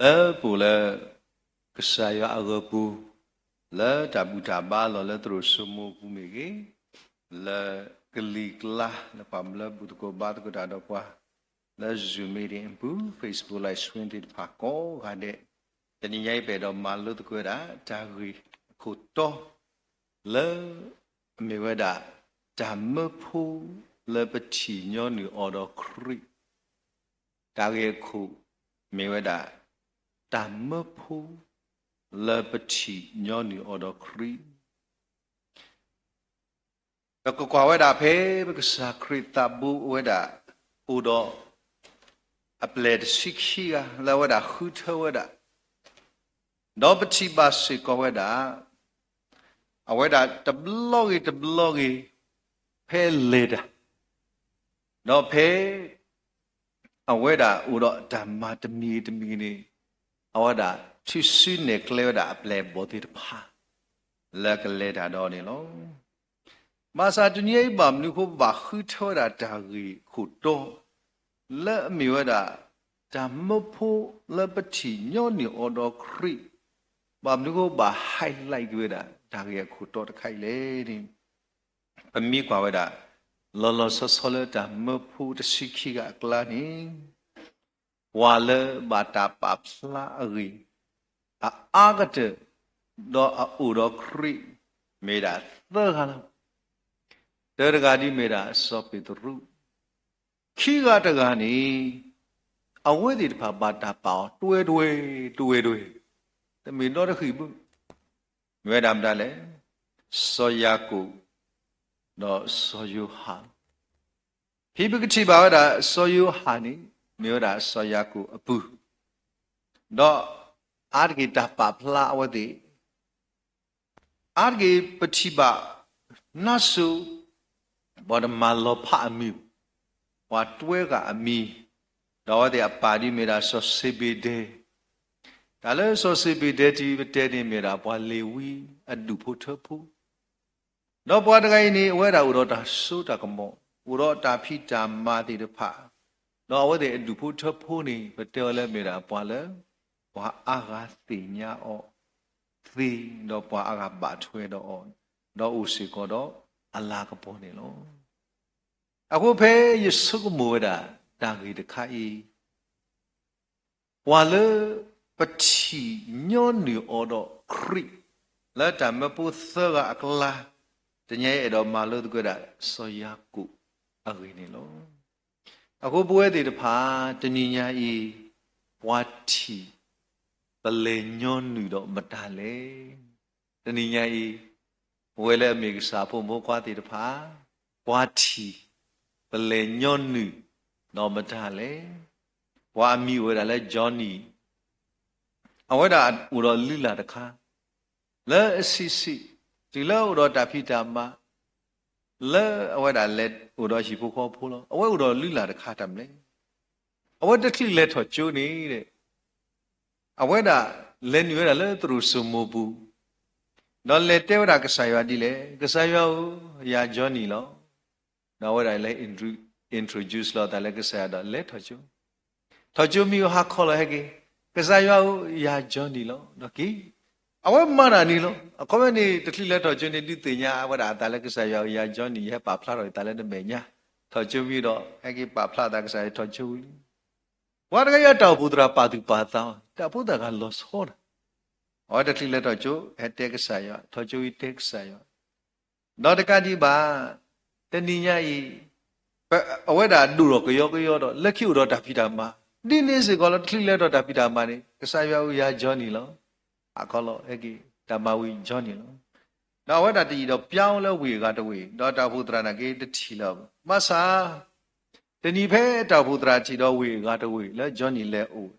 လၢပအိၣ်လၢ ကစၢ်ယွၤအဂီၢ်ပူၤ, လၢတၢ်ဘူၣ်တၢ်ဘါလီၢ်လၢသရိာ်စိမိၤပူၤမ့ၢ်ဂ့ၤ, လၢကလံၤကျါ လၢပှၤမၢလၢဘူၣ်သကိးဘါသကိးတၢ်ဒီးပှၤ လၢ Zoom meeting အပူၤ, Facebook Live Stream သ့ၣ်တဖၣ်ကိးဂၤဒဲး, တနံၤညါအံၤပအဲၣ်ဒိးမၤလိသကိးဝဲဒၣ် တၢ်ဂ့ၢ်အခိၣ်တီ လၢ အမ့ၢ်ဝဲဒၣ် တၢ်မၢဖိလၢပထံၣ်ညီနုၢ်အီၤဒီးခရံာ်, တၢ်ဂ့ၢ်အခိၣ်မ့ၢ်ဝဲဒၣ် တၢ်မၢဖိလၢပထံၣ်ညီနုၢ်အီၤဒီးခရံာ်. ပကကွၢ်ဝဲဒၣ်ဖဲပကစၢ်ခရံာ်သးဘိအဝဲဒၣ် အိၣ်ဒီး အပျဲၢ်တဆံခံဂၤလၢအဝဲဒၣ်ဃုထၢဝဲဒၣ်, ဒီးပထံၣ်ဘၣ်စ့ၢ်ကီးဝဲဒၣ် အဝဲဒၣ်တဘျီဂ့ၤတဘျီဂ့ၤ ဖဲလဲၤတၢ်, ဒီးဖဲ အဝဲဒၣ်အိၣ်ဒီးတၢ်မၤတမံၤဂ့ၤတမံၤဂ့ၤန့ၣ်, အဝဲဒၣ်ထုးစုနဲၣ်ကျဲဝဲဒၣ်အပျဲၢ်အဘီၣ်သ့ၣ်တဖၣ် လၢကလဲၤတၢ်ဒီးန့ၣ်လီၤ. ဘၣ်ဆၣ်တနံၤအံၤ ဘၣ်မနုၤဃိဘၣ်ဃုထၢဝဲဒၣ်တၢ်ဂ့ၢ်ခိၣ်တီ လၢအမ့ၢ်ဝဲဒၣ် တၢ်မၢဖိလၢပထံၣ်ညီနုၢ်အီၤဒီးခရံာ်, ဘၣ်မနုၤဃိဘၣ် highlight က့ၤဝဲဒၣ် တၢ်ဂ့ၢ်အခိၣ်တီတခါအံၤလဲၣ်န့ၣ်, ပမ့ၢ်ကွၢ်ဝဲဒၣ် လီၤလီၤဆီဆီလၢတၢ်မၢဖိတဆံခံဂၤအကျါန့ၣ် ပှၤလၢဘၣ်တၢ်ပာ်ဖျါအဂ့ၢ် အအါကတၢၢ် ဒီးအအိၣ်ဒီးခရံာ် မ့ၢ်ဒၣ်သၢဂၤလီၤ. တၢတဂၤဒ်မ့ၢ်ဒၣ်စီၤပ့းတရူး, ခံဂၤတဂၤန့ၣ် အဝဲသ့ၣ်တဖၣ်ဘၣ်တၢ်ပာ်အီၤတွဲတွဲ တွဲတွဲ, တမ့ၢ်ဒီတဃံၢ်ဘၣ်, မ့ၢ်ဝဲဒၣ်မတၤလဲၣ်, စီၤယၤကိာ် ဒီးစီၤယိၤဟၣ် ဖဲပကထံၣ်ဘၣ်ဝဲဒၣ်စီၤယိၤဟၣ်န့ၣ် မ့ၢ်ဝဲဒၣ်စီၤယၤကိာ်အပုၢ်, ဒီးအါတက့ၢ်တၢ်ပာ်ဖျါအဝဲသ့ၣ်, အါတက့ၢ်ပထံၣ်ဘၣ် နါစိၤ ပှၤတမၤလီၤဖးအမံၤ, ပှၤတွဲဂၤအမံၤ, ဒီးအဝဲသ့ၣ်အပၢ်ဒ်မ့ၢ်ဒၣ်စီၤစ့ဘ့ဒဲ, တၢ်လၢစီၤစ့ဘ့ဒဲတံၤပတဲန့ၣ် မ့ၢ်ဒၣ်ပှၤလ့ၤဝံအဒူၣ်ဖိထၢဖိ ဒီးပှၤတဂၤအံၤန့ၣ် အဝဲဒၣ်အိၣ်ဒီးတၢ်စိတၢ်ကမီၤ, အိၣ်ဒီးတၢ်ဖံးတၢ်မၤသ့ၣ်တဖၣ်, ဒီးအဝဲသ့ၣ်အဒူၣ်ဖိထၢဖိန့ၣ် ပတဲအီၤလၢမ့ၢ်ဒၣ်ပှၤလၢ ပှၤအါဂၤသ့ၣ်ညါအီၤသ့, ဒီးပှၤအါဂၤဘၣ်ထွဲဒီးအီၤ, ဒီးအိၣ်စ့ၢ်ကီးဒီးအလၤကပီၤန့ၣ်လီၤ. အဃိဖဲယဆိကမိၣ်ဝဲဒၣ်တၢ်ဂ့ၢ်တခါအံၤ ပှၤလၢပထံၣ်ညီနုၢ်အီၤဒီးခရံာ် လၢတၢ်မၢဖိသၢဂၤအကျါ, တနံၤအံၤအဲၣ်ဒိးမၤလိသကိးဝဲဒၣ် စီၤယၤကိာ်အဂ့ၢ်န့ၣ်လီၤ. အဃိပဝဲသ့ၣ်တဖၣ် တနံၤညါအံၤ ပှၤထံၣ် ပလဲၤညီနုၢ်ဒီးမတၤလဲၣ်. တနံၤညါအံၤ ပဝဲလၢအမ့ၢ်ကစၢ်ဖိမုၣ်ဖိခွါသ့ၣ်တဖၣ် ပှၤထံၣ် ပလဲၤညီနုၢ်ဒီးမတၤလဲၣ်. ပှၤအမံၤအိၣ်ဝဲဒၣ်လၢ Johnny, အဝဲဒၣ်အိၣ်ဒီးလုၢ်လၢ်တခါ လၢအဆံးဆံး တုၤလၢအိၣ်ဒီးတၢ်ဖံးတၢ်မၤ လၢအဝဲဒၣ်လဲၤအိၣ်ဒီးဟံၣ်ဖိဃီဖိလီၤ. အဝဲအိၣ်ဒီးလုၢ်လၢ်တခါတၢ်မနုၤလဲၣ်. အဝဲတချုးလဲၤထီၣ်ကၠိန့ၣ် အဝဲဒၣ်လဲၤနုာ်ဝဲဒၣ်လၢသရိာ်စိမိၤပူၤ, ဒီးလဲၤတဲဝဲဒၣ်ကစၢ်ယွၤဒ်လဲၣ်, ကစၢ်ယွၤဧၢ, ယၤ Johnny လီၤ. ဒီးအဝဲဒၣ်လဲၤ introduce လီၤအသးလၢကစၢ်ယွၤဒီးလဲၤထီၣ်ကၠိ, ထီၣ်ကၠိမ့ၢ်အိၣ်ဟါခီလီၤဟဲက့ၤ, ကစၢ်ယွၤဧၢ, ယၤ Johnny လီၤ. ဒီးက့ၤ အဝဲမၤတၢ်န့ၣ်လီၤ. အခီပညီန့ၣ် တချုးလဲၤထီၣ်ကၠိန့ၣ် ဒုးသ့ၣ်ညါဝဲဒၣ်အသးလၢကစၢ်ယွၤဧၢ, ယၤ Johnny, ယဟဲပာ်ဖျါထီၣ်ယသးလၢနမဲာ်ညါ, ထီၣ်ကၠိမ့ၢ်ဒီး ဟဲက့ၤပာ်ဖျါအသးကစၢ်ယွၤ ထီၣ်ကၠိဝံၤလံ. ပှၤတဂၤအံၤတၢ်အိၣ်ဖှိၣ်သရၣ်ပာ်သူၣ်ပာ်သး, တၢ်အိၣ်ဖှိၣ်သရၣ်ဂၤလီၤဆီဒၣ်, အဝဲတချုးလဲၤထီၣ်ကၠိ ဟဲတဲကစၢ်ယွၤ, ထီၣ်ကၠိဝံၤတဲကစၢ်ယွၤ, ဒီးတကးဒံးဘၣ် တနံၤညါအံၤ အဝဲဒၣ်ဒိၣ်ထီၣ်ကယီကယီဒီး လၢခံအိၣ်ဒီးတၢ်ဖံးတၢ်မၤ, ဒ်န့ၣ်စ့ၢ်ကီးလီၤ. တချုးလဲၤထီၣ်တၢ်ဖံးတၢ်မၤန့ၣ် ကစၢ်ယွၤဧၢ, ယၤ Johnny လီၤ. အခီလီၤ ဟဲက့ၤ တၢ်မၤဝံၤ Johnny လီၤ. ဒီးအဝဲဒၣ်တယံာ်ဒီးပျၢ်လၢဝ့ၢ်အဂၤတဝ့ၢ်, ဒီးတၢ်အိၣ်ဖှိၣ်သရၣ်နာ်က့တထံၣ်လၢၤဘၣ်. ဘၣ်ဆၣ် တနံၤဖဲတၢ်အိၣ်ဖှိၣ်သရၣ်ထံၣ်ဒီးဝ့ၢ်အဂၤတဝ့ၢ်လၢ Johnny လဲၤအိၣ်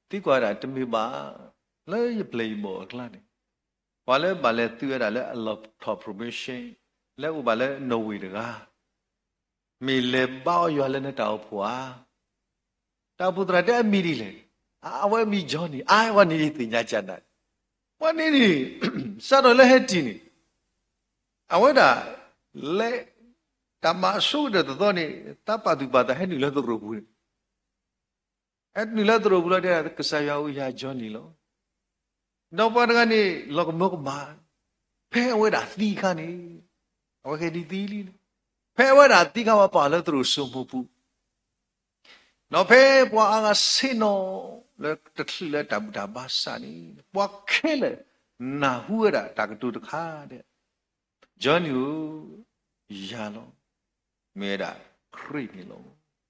ဒီးသံကွၢ်ဝဲဒၣ် တမ့ၢ်ဘၣ်, လၢယပျဲၢ်ယဘီၣ်အကျါန့ၣ် ပှၤလၢဘၣ်လဲၤသုဝဲဒၣ်လၢအလီၢ်ထီၣ် probation လၢအိၣ်ဘၣ်လၢနီၣ်ဝ့ၣ်တဂၤ မ့ၢ်လဲၤဘါအီၤယွၤလၢနတၢ်အိၣ်ဖှိၣ်ဧါ. တၢ်အိၣ်ဖှိၣ်သရၣ်တဲအမံၤဒ်လဲၣ်. အဝဲအမံၤ Johnny. အဝဲန့ၣ်ယသ့ၣ်ညါကနၣ်, ပှၤန့ၣ်န့ၣ် စးထီၣ်လၢဟဲတံၢ်န့ၣ် အဝဲဒၣ်လဲၤ တၢ်မၤအဆိကတၢၢ်တသီန့ၣ် သးပာ်သူၣ်ပာ်သးဟဲနုာ်လၢသရိာ်ပူၤန့ၣ် ဟဲနုာ်လၢသရိာ်ပူၤလီၤတဲဒၣ် ကစၢ်ယွၤဧၢ ယၤ Johnny လီၤ. ဒီးပှၤတဂၤန့ၣ် လီၤကမၢကမၣ်, ဖဲအဝဲဒၣ်သံအခါန့ၣ်, အဝဲကဲဒ်သံလံ, ဖဲအဝဲဒၣ်သံအခါ ပှၤပာ်လၢသရိာ်စိမိၢ်ပူၤ, ဒီးဖဲပှၤအါဂၤဆ့ၣ်နီၤလၢတချုးလၢတၢ်ဘူၣ်တၢ်ဘါစးန့ၣ် ပှၤခဲလၢာ်နၢ်ဟူဝဲဒၣ်တၢ်ကတိၤတခါဒဲး, Johnny ဧၢ, ယၤလီၤ, မ့ၢ်ဝဲဒၣ်ခရံာ်န့ၣ်လီၤ.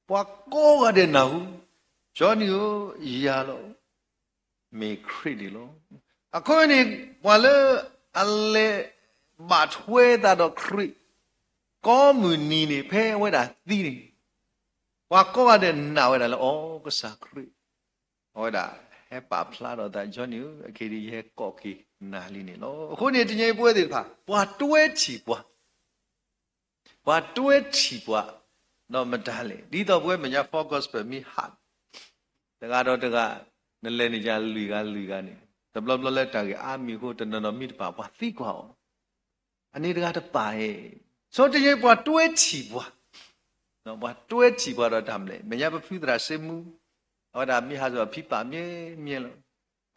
ပှၤကိးဂၤဒဲးနၢ်ဟူ, Johnny ဧၢ, ယၤလီၤ, မ့ၢ်ခရံာ်န့ၣ်လီၤ. အဃိန့ၣ် ပှၤလၢအလဲၤဘၣ်ထွဲသးဒီးခရံာ် ကိးမုၢ်နံၤန့ၣ် ဖဲအဝဲဒၣ်သံန့ၣ် ပှၤကိးဂၤဒဲးနာ်ဝဲဒၣ်လၢ အိ ကစၢ်ခရံာ်, အဝဲဒၣ်ဟဲပာ်ဖျါထီၣ်သး Johnny ဧၢ, အခဲအံၤ ယဟဲကိးက့ၤနၤလံန့ၣ်လီၤ. အဃိန့ၣ် တနံၤအံၤပဝဲသ့ၣ်တဖၣ် ပှၤတွဲထံၣ်ပှၤ ပှၤတွဲထံၣ်ပှၤ, ဒီးမတၤလဲၣ်, ဒ်သိးပဝဲမဲာ်ညါ Four Gospel မ့ၢ်ဟး, တဂၤဒီးတဂၤ, နလဲၤန့ၣ်ယၤလွံၢ်ဂၤလွံၢ်ဂၤန့ၣ်, တဘျီဘျီလၢတၢ်ဂ့ၢ်အါမံၤအဃိ တနီၤနီၤမံတပၢ် ပှၤသံကွၢ်အီၤ, အန့ၣ်တဂၤတပၢ်ဧါ. ဆိတနံၤအံၤပှၤတွဲထံၣ်ပှၤ, ပှၤတွဲထံၣ်ပှၤဒီးတၢ်မနုၤလဲၣ်, မဲာ်ညါပဖုသရၣ်စ့မူ, အဝဲဒၣ်မ့ၢ်ဟးစ့ၢ်ကီးအဖံပၢ်မ့ၢ်မ့ၢ်လီၤ.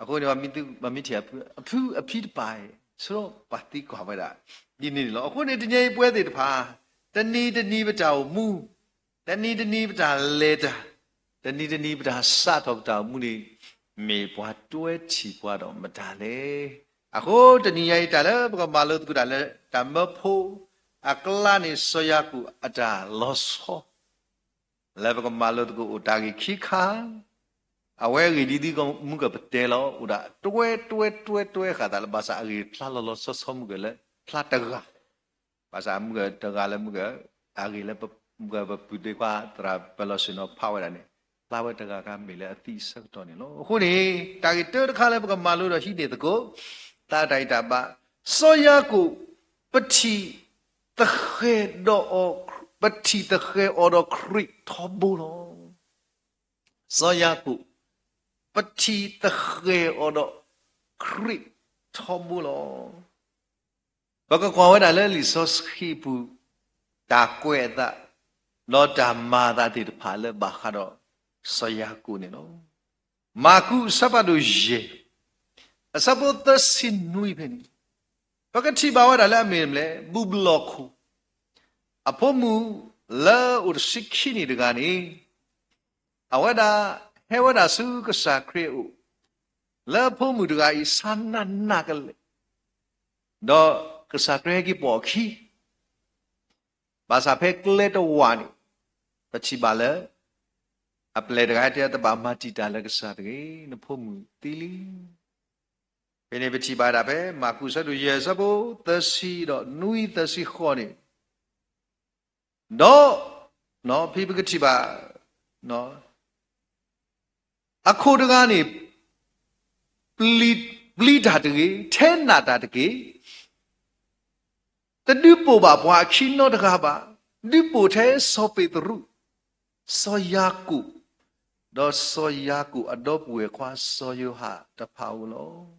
အဃိန့ၣ် ပှၤမ့ၢ်ထံၣ်အဖု, အဖုအဖံတပၢ်ဧါ, ဆိပှၤသံကွၢ်ဝဲဒၣ်ဒ်န့ၣ်န့ၣ်လီၤ. အဃိန့ၣ် တနံၤအံၤပဝဲသ့ၣ်တဖၣ်, တနံၤတနံၤပတၢ်အိၣ်မူ, တနံၤတနံၤပတၢ်လဲၤတၢ်, တနံၤတနံၤပတၢ်စးထီၣ်ပတၢ်အိၣ်မူန့ၣ် မ့ၢ်ပှၤတွဲထံၣ်ပှၤဒီးမတၤလဲၣ်. အဃိတနံၤညါအံၤ တၢ်လၢပကမၤလိသကိးတၢ်လၢတၢ်မၢဖိအကျါန့ၣ် စီၤယၤကိာ်အတၢ်လီၤဆီ လၢပကမၤလိသကိးအိၣ်တၢ်ဂ့ၢ်ခံခါ, အဝဲအဂ့ၢ်ဒ်သိးမုၢ်ကပတဲလီၤ အိၣ်ဒၣ်တွဲတွဲတွဲတွဲဃာ်သးလၢ ဘၣ်ဆၣ်အဂ့ၢ်ဖျါလီၤလီၤဆီဆီမုၢ်ကလၢ ဖျါတဂၤ, ဘၣ်ဆၣ်မုၢ်ကတဂၤလၢမုၢ်က, အဂ့ၢ်လၢမုၢ်ကပပုၢ်သ့ခွါသရၣ်ပၢၤလီၢ်ဆ့ၣ်နီၤဖးဝဲဒၣ်န့ၣ်, ဖျါဝဲတဂၤဂၤမ့ၢ်လၢအသံအဆၢကတီၢ်န့ၣ်လီၤ. အဃိန့ၣ် တၢ်ဂ့ၢ်တၢတခါလၢပကမၤလိဒီးဟံးန့ၢ်သကိး သးတၢ်ဂံၢ်တၢ်ဘါ, စီၤယၤကိာ် ပထံၣ်သဃဲၤဒီး, ပထံၣ်သဃဲၤအီၤဒီးခရံာ်ထီဘိလီၤ. စီၤယၤကိာ် ပထံၣ်သဃဲၤအီၤဒီးခရံာ်ထီဘိလီၤ. ပကကွၢ်ဝဲဒၣ်လၢလံာ်စီဆှံပူၤ တၢ်ကွဲးအသး, ဒီးတၢ်မၤအသးသ့ၣ်တဖၣ်လၢဘၣ်ဃးဒီး စီၤယၤကိာ်န့ၣ်လီၤ. မၢ်ကူးအဆၢဖးဒိၣ်ယဲၢ်, အဆၢဖိသၢဆံနွံဖဲန့ၣ်, ပကထံၣ်ဘၣ်ဝဲဒၣ်လၢအမ့ၢ်မနုၤလဲၣ်, ဘူၣ်ဘျီၣ်ခိၣ် အဖိမုၣ်လၢအိၣ်တဆံခံနံၣ်တဂၤန့ၣ်, အဝဲဒၣ်ဟဲဝဲဒၣ်ဆူကစၢ်ခရံာ်အအိၣ်, လၢအဖိမုၣ်တဂၤအံၤ ဆါနးနးကလဲာ်, ဒီးကစၢ်ခရံာ်ဟဲက့ၤပိာ်အခံ, ဘၣ်ဆၣ်ဖဲကျဲတဝာ်န့ၣ်, ပထံၣ်ဘၣ်လၢ အပျဲၢ်တဂၤဟဲတဲ တဘၣ်မၤတံာ်တာ်လၢကစၢ်တဂ့ၤ, နဖိမုၣ်သံလံ. ဖဲန့ၣ်ပထံၣ်ဘၣ်ဒၣ်ဖဲ မၢ်ကူးအဆၢဒိၣ်ယဲၢ် အဆၢဖိသၢဆံဒီးနွံသၢဆံဃိးန့ၣ်, ဒီး ဖဲပကထံၣ်ဘၣ် အခိၣ်တဂၤန့ၣ် ပျံၤတၢ်တဂ့ၤ, ထဲနးတၢ်တက့ၢ်. တဒုးပိာ်ဘၣ်ပှၤအခံနီတဂၤဘၣ်, ဒုးပိာ်ထဲစီၤပ့းတရူး, စီၤယၤကိာ်, ဒီးစီၤယၤကိာ်အဒီပုၢ်ဝဲၢ်ခွါစီၤယိၤဟၣ်တဖၣ်ဧိၤလီၤ.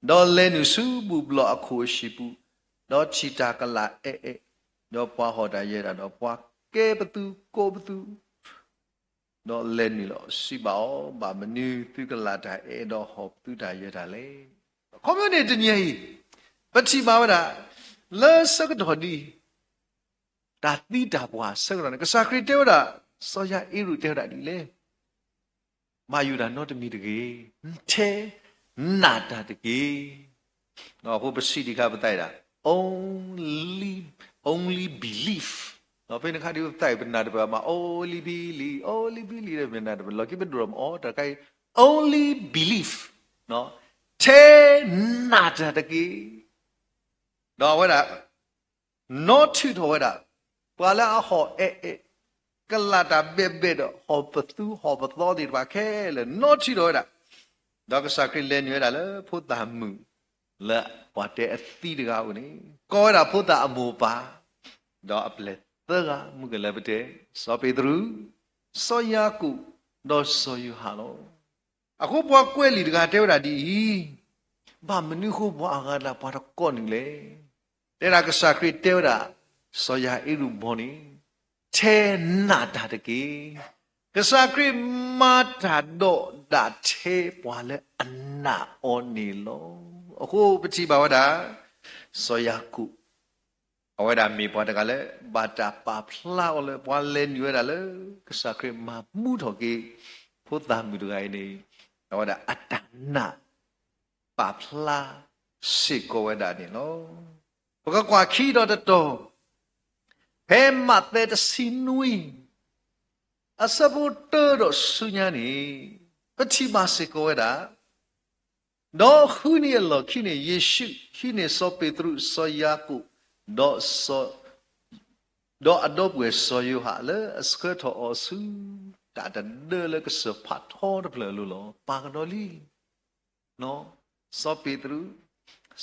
ဒီးလဲၤနုာ်ဆူဘူၣ်ဘျီၣ်အခိၣ်အဟံၣ်ပူၤ, ဒီးထံၣ်တၢ်ကလးအဲၣ်အဲၣ်, ဒီးပှၤဟီၣ်တၢ်ယၢၤတၢ်, ဒီးပှၤကဲပသူကိးပသူ ဒီးလဲၤနုာ်လီၤစံးဘၣ်အီၤ, ဘၣ်မနုၤသုကလးတၢ်အဲၣ်ဒီးဟီၣ်ပသူတၢ်ယၢၤတၢ်လဲၣ်. အခီပညီန့ၣ်တနံၤအံၤ ပထံၣ်ဘၣ်ဝဲဒၣ် လၢဆၢကတီၢ်ဒ် တၢ်သံတၢ်ပှၢ်ဆၢကတီၢ်န့ၣ် ကစၢ်ခရံာ်တဲဝဲဒၣ်, စီၤယၤအ့ရူးတဲဝဲဒၣ်ဒ်လဲၣ်, မၤယုၤတၢ်နီတမံၤတဂ့ၤ, ထဲနးတၢ်တက့ၢ်. အဃိပစံးဒံးခါပသးဒၣ် only, only believe. ဖဲန့ၣ်ခါဒ်ပသးအံၤ ပနၢ်တပၢၢ်မး only believe, only believe ဒီးပနၢ်တပၢၢ် လီၢ်ခံပဒိၣ်မး အီတၢ်ခါအံၤ only believe, ထဲနးတၢ်တက့ၢ်. ဒီးအဝဲဒၣ် နီၣ်ထုးထီၣ်ဝဲဒၣ် ပှၤလၢအဟီၣ်အဲၣ်အဲၣ်, ကလးတၢ်ဘဲၣ်ဘဲၣ်ဒီး ဟီၣ်ပသူဟီၣ်ပသီသ့ၣ်တဖၣ်ခဲလၢာ် နီၣ်ထုးထီၣ်ဝဲဒၣ်, ဒီးကစၢ်ခရံာ်လဲၤနုာ်ဝဲဒၣ်လၢဖိသၣ်မုၣ် လၢပှၤတဲအသံတဂၤအအိၣ်န့ၣ်, ကိးဝဲဒၣ်ဖိသၣ်အမိၢ်အပၢ်, ဒီးအပျဲၢ်သၢဂၤ မုၢ်ကလၢပတဲ စီၤပ့းတရူး, စီၤယၤကိာ်, ဒီးစီၤယိၤဟၣ်လီၤ. အဃိပှၤကွဲးလံာ်တဂၤတဲဝဲဒၣ်ဒ်အံၤ, ဘၣ်မနုၤဃိပှၤအဂၤဒၣ်ပှၤတကိးနုာ်လဲၣ်. တဲဒၣ်ကစၢ်ခရံာ်တဲဝဲဒၣ် စီၤယၤအ့ရူးဘီန့ၣ်, ထဲနးတၢ်တက့ၢ်. ကစၢ်ခရံာ်မၤတၢ်ဒီးဒၣ်ထဲပှၤလၢအနာ်အီၤန့ၣ်လီၤ. အဃိပထံၣ်ဘၣ်ဝဲဒၣ် စီၤယၤကိာ် အဝဲဒၣ်မ့ၢ်ပှၤတဂၤလၢ ဘၣ်တၢ်ပာ်ဖျါအီၤလၢ ပှၤလဲၤနုာ်ဝဲဒၣ်လၢ ကစၢ်ခရံာ်မၤမူထီၣ်က့ၤ ဖိသၣ်မုၣ်တဂၤအံၤန့ၣ် အဝဲဒၣ်အတၢ်နာ်ပာ်ဖျါစ့ၢ်ကီးဝဲဒၣ်န့ၣ်လီၤ. ပကကွၢ်ခံဒီးတတီၤ ဖဲမးသဲတဆံနွံ အဆၢဖိတၢဒီးဆူညါန့ၣ် ပထံၣ်ဘၣ်စ့ၢ်ကီးဝဲဒၣ်, ဒီးဃုနံၤအလီၢ်ခံန့ၣ် ယ့ၣ်ၡူးဟံးန့ၢ်စီၤပ့းတရူး, စီၤယၤကိာ်, ဒီး ဒီးအဒီပုၢ်ဝဲၢ်စီၤယိၤဟၣ်လၢအဆှၢထီၣ်အီၤဆူ တၢ်တဒၢလၢကစၢၢ်ဖးထီတဖျၢၣ်အလိၤလီၤ. ပာ်ကဒီးလံ စီၤပ့းတရူး,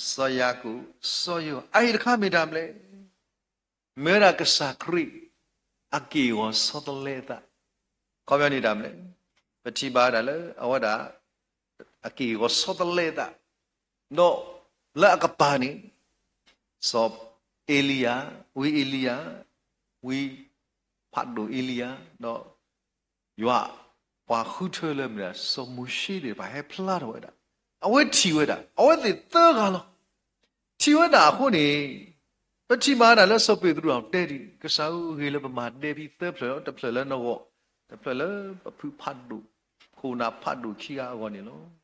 စီၤယၤကိာ်, စီၤယိၤဟၣ်, အအံၤတခါမ့ၢ်တၢ်မနုၤလဲၣ်. မ့ၢ်ဝဲဒၣ်ကစၢ်ခရံာ် အက့ၢ်အဂီၤဆီတလဲအသး, ခီပညီန့ၣ်တၢ်မနုၤလဲၣ်, ပထံၣ်ဘၣ်ဝဲဒၣ်လၢအဝဲဒၣ် အက့ၢ်အဂီၤဆီတလဲအသး, ဒီးလၢအကပၤန့ၣ် စီၤအ့လံယၤ, ဝံအ့လံယၤ, ဝံဖးဒိၣ်အ့လံယၤ, ဒီး ယွၤပှၤဃုထၢလၢမ့ၢ်ဒၣ် စီၤမိၤၡ့သ့ၣ်တဖၣ်ဟဲဖျါထီၣ်ဝဲဒၣ်, အဝဲထံၣ်ဝဲဒၣ်, အဝဲသ့ၣ်သၢဂၤလီၤ. ထံၣ်ဝဲဒၣ်အဃိန့ၣ် ပထံၣ်ဘၣ်ဝဲဒၣ်လၢစီၤပ့းတရူးအံၤတဲဒ် ကစၢ်ဧၢ, ဂ့ၤလၢပမၤဒဲဖဲသၢဖျၢၣ်လီၤ, တဖျၢၣ်လၢနဂီၢ်, တဖျၢၣ်လၢပဖုဖးဒိၣ်, ခိၣ်နၢ်ဖးဒိၣ်ခံဂၤအဂီၢ်န့ၣ်လီၤ.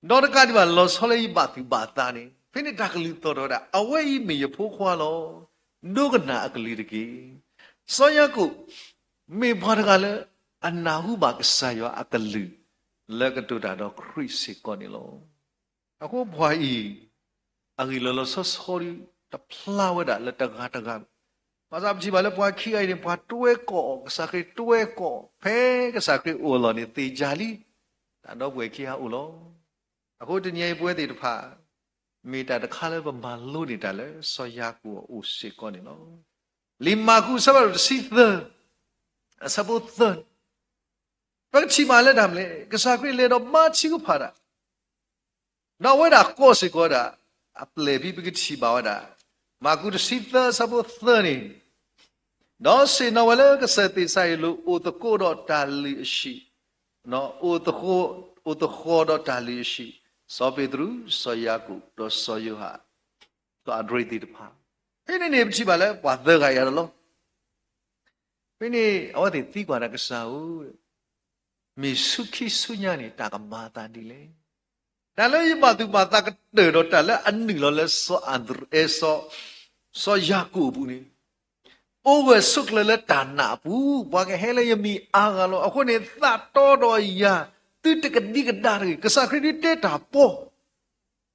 ဒီးတကးဒံးဘၣ် လီၤဆီလၢယဘၣ်သူၣ်ဘၣ်သးန့ၣ် ဖဲန့ၣ်တၢ်ကလုၢ်သီၣ်ထီၣ်ဝဲဒၣ်, အဝဲအံၤမ့ၢ်ယဖိခွါလီၤ. ဒိကနၣ်အကလုၢ်တက့ၢ်. စီၤယၤကိာ် မ့ၢ်ပှၤတဂၤလၢ အနၢ်ဟူဘၣ်ကစၢ်ယွၤအကလုၢ် လၢကတိၤတၢ်ဒီးခရံာ်စ့ၢ်ကီးန့ၣ်လီၤ. အဃိပှၤအံၤ အဂ့ၢ်လီၤလီၤဆီဆီဒ် တဖျါဝဲဒၣ်လၢတဂၤတဂၤ, ဘၣ်ဆၣ်ပထံၣ်ဘၣ်လၢပှၤခံဂၤအံၤန့ၣ် ပှၤတွဲကိးအီၤ, ကစၢ်ခရံာ်တွဲကိးအီၤ, ဖဲကစၢ်ခရံာ်အိၣ်အလီၢ်န့ၣ် သ့ၣ်ယၢ်လံ, တၢ်ဒီပုၢ်ဝဲၢ်ခံဂၤအိၣ်လီၤ. အဃိတနံၤအံၤပဝဲသ့ၣ်တဖၣ် မ့ၢ်တၢ်တခါလၢပမၤလိန့ၢ်တၢ်လၢ စီၤယၤကိာ်အအိၣ်စ့ၢ်ကီးန့ၣ်လီၤ. လံာ်မၢ်ကူးအဆၢဖးဒိၣ်တဆံသၢ အဆၢဖိသၢန့ၣ် ပကထံၣ်ဘၣ်လၢတၢ်မနုၤလဲၣ်, ကစၢ်ခရံာ်လဲၤဒီးဘါထုကဖၣ်တၢ်, ဒီးအဝဲဒၣ်ကိးစ့ၢ်ကီးဝဲဒၣ် အပျဲၢ်ဖဲပကထံၣ်ဘၣ်ဝဲဒၣ် မၢ်ကူးတဆံသၢအဆၢဖိသၢန့ၣ်, ဒီးဆ့ၣ်နီၤဝဲလၢကစၢၢ်သ့းစၤယံးလိၤ အိၣ်သကိးဒီးတၢ်လုၢ်အဟံၣ်, အိၣ်သဃီၤဒီးတၢ်လုၢ်အဟံၣ်, စီၤပ့းတရူး, စီၤယၤကိာ်, ဒီးစီၤယိၤဟၣ်, စီၤအဒြ့းသ့ၣ်တဖၣ်, ဖဲန့ၣ်န့ၣ် ပထံၣ်ဘၣ်လၢပှၤသၢဂၤအံၤလီၤ. ဖဲန့ၣ် အဝဲသ့ၣ်သံကွၢ်ဒၣ်ကစၢ်ဧၢ, မ့ၢ်ဆူခံဆူညါန့ၣ် တၢ်ကမၤအသးဒ်လဲၣ်. တၢ်လၢယဘၣ်သူၣ်ဘၣ်သးကတၢၢ်ဒီးတၢ်လၢအနုာ်လီၤလၢစီၤအၤဒြ့း, စီၤယၤကိာ်အပူၤန့ၣ်, အိၣ်ဂၢၢ်ဆိးကျၢၤလၢတၢ်နာ်အပူၤ, ပှၤကဟဲလၢယမံၤအါဂၤလီၤ. အဃိန့ၣ် သးတီဒီးယၤ, သုတကဒံကဒါတဂ့ၤ. ကစၢ်ခရံာ်ဒုးတဲတၢ်ပီ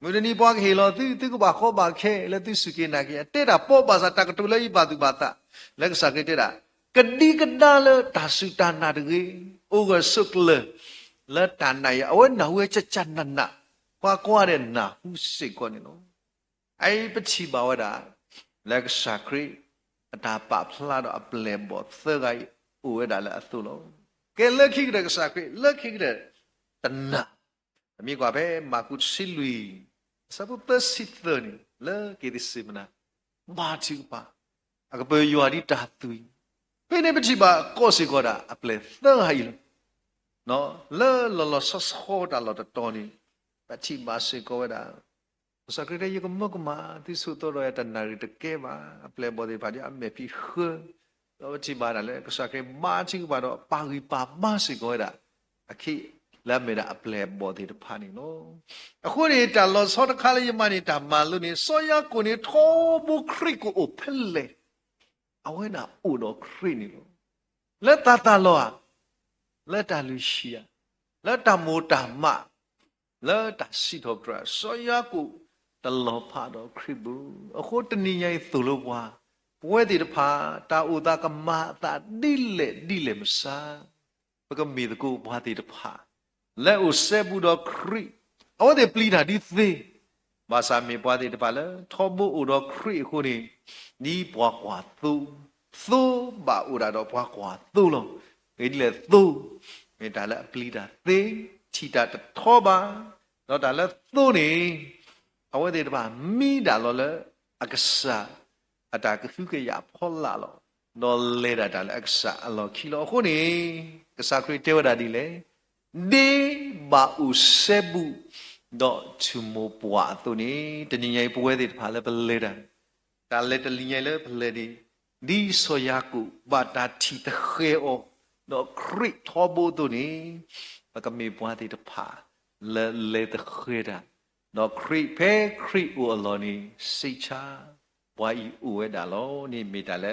မုၢ်တနံၤပှၤကဟ့ၣ်လီၤသု, သုကဘၣ်ဃီဘၣ်ခဲလၢသုစူၢ်က့ၤနာ်က့ၤ, အတဲတၢ်ပီဘၣ်ဆၣ် တၢ်ကတိၤလၢယဘၣ်သူၣ်ဘၣ်သး, လၢကစၢ်ခရံာ်တဲဒၣ်, ကဒံကဒါလၢတၢ်စူၢ်တၢ်နာ်တဂ့ၤ, အိၣ်ဂၢၢ်ဆိးကျၢၤလၢတၢ်နာ်အံၤ, အဝဲနၢ်ဟူဝဲကၠၢ်ကၠၢ်နးနး, ကွၢ်ကွၢ်ဒီးနၢ်ဟူစ့ၢ်ကီးန့ၣ်လီၤ. အအံၤပထံၣ်ဘၣ်ဝဲဒၣ် လၢကစၢ်ခရံာ် အတၢ်ပာ်ဖျါဒီးအပျဲၢ်အဘီၣ်သၢဂၤအံၤ အိၣ်ဝဲဒၣ်လၢအသိးလီၤ. ကဲလၢခံကတၢၢ်ကစၢ်ခရံာ် လၢခံကတၢၢ် တနာ်, ပမ့ၢ်ကွၢ်ဖဲမၢ်ကူးတဆံလွံၢ် အဆၢဖိသၢဆံသၢန့ၣ် လၢက့ၤသ့ၣ်စ့မနၤ ဘါထုကဖၣ်, အကပၢၤယွၤဒ်တၢ်သွံၣ်, ဖဲန့ၣ်ပထံၣ်ဘၣ်ကိးစ့ၢ်ကီးဒၣ် အပျဲၢ်သၢဂၤအံၤလီၤ. လၢလီၤလီၤဆီဆီတၢ်လီၢ်တတီၤန့ၣ် ပထံၣ်ဘၣ်စ့ၢ်ကီးဝဲဒၣ် ကစၢ်ခရံာ်တဲ ယကမၢကမၣ်, သုဆိးသီဒီးယၤတနၣ်ရံၣ်တကဲဘၣ်, အပျဲၢ်အဘီၣ်သ့ၣ်တဖၣ်ဒ်အမဲာ်ဖံးဃၢ, ဒီးပထံၣ်ဘၣ်ဒၣ်လၢ ကစၢ်ခရံာ်ဘါထုကဖၣ်ဒီးပာ်ဂံၢ်ပာ်ဘါစ့ၢ်ကီးဝဲဒၣ် အခံ လၢအမ့ၢ်ဒၣ်အပျဲၢ်အဘီၣ်သ့ၣ်တဖၣ်န့ၣ်လီၤ. အဃိန့ၣ် တၢ်လီၤဆီတခါလၢယမၤန့ၢ်တၢ်မၤလိန့ၣ် စီၤယၤကိာ်န့ၣ် ထီဘိခရံာ်ကအိၣ်ဖဲလဲၣ် အဝဲဒၣ်အိၣ်ဒီးခရံာ်န့ၣ်လီၤ. လၢတၢ်သးလီၤဧါ, လၢတၢ်လုၢ်ဟံၣ်ဧါ, လၢတၢ်မိၢ်တၢ်မး, လၢတၢ်စံးထီၣ်ပတြၢၤ စီၤယၤကိာ်တလီၤဖးဒီးခရံာ်ဘၣ်. အဃိတနံၤညါအံၤသိၣ်လိပှၤ, ပဝဲသ့ၣ်တဖၣ် တၢ်အိၣ်သးကမၤအသးဒ်လဲၣ်ဒ်လဲၣ်မစါ ပကမ့ၢ်သကိးပှၤသ့ၣ်တဖၣ် လၢအအိၣ်စဲဘူးဒီးခရံာ်, အဝဲသ့ၣ်ပျံၤတၢ်ဒ်သ့, ဘၣ်ဆၣ်မ့ၢ်ပှၤသ့ၣ်တဖၣ်လၢ ထီဘိအိၣ်ဒီးခရံာ်အဃိန့ၣ် ဒ်ပှၤကွၢ်သိ, သိဘၣ်အိၣ်ဒၣ်ဒီးပှၤကွၢ်သိလီၤ. မ့ၢ်ဒ်လဲၣ်သိ, မ့ၢ်တၢ်လၢအပျံၤတၢ်သ့, ထံၣ်တၢ်တထီဘၣ်, ဒီးတၢ်လၢသိန့ၣ် အဝဲသ့ၣ်တဖၣ်မံဒၣ်လီၤလၢအကစၢ် အတၢ်ကဟုကယာ်ဖီလာ်လီၤ. ဒီးလဲၤဒၣ်တၢ်လၢအကစၢ်အလီၢ်ခံလီၤ. အဃိန့ၣ် ကစၢ်ခရံာ်တဲဝဲဒၣ်ဒ်လဲၣ်, ဒ်ဘၣ်အိၣ်စဲဘူး ဒီးထူၣ်မိၢ်ပှၢ်အသိးန့ၣ်, တနံၤညါအံၤပဝဲသ့ၣ်တဖၣ်လၢပလဲၤတၢ်, တၢ်လဲၤတနံၤညါအံၤလၢပလဲၤန့ၣ်, ဒ်စီၤယၤကိာ်ဘၣ်တၢ်ထံၣ်သဃဲၤအီၤ ဒီးခရံာ်ထီဘိအသိးန့ၣ်, ပကမ့ၢ်ပှၤသ့ၣ်တဖၣ် လၢလဲၤသဃဲၤတၢ်, ဒီးခရံာ်ဖဲခရံာ်အိၣ်အလီၢ်န့ၣ် စံးဆါ ပှၤအံၤအိၣ်ဝဲဒၣ်လီၤန့ၣ် မ့ၢ်တၢ်လၢ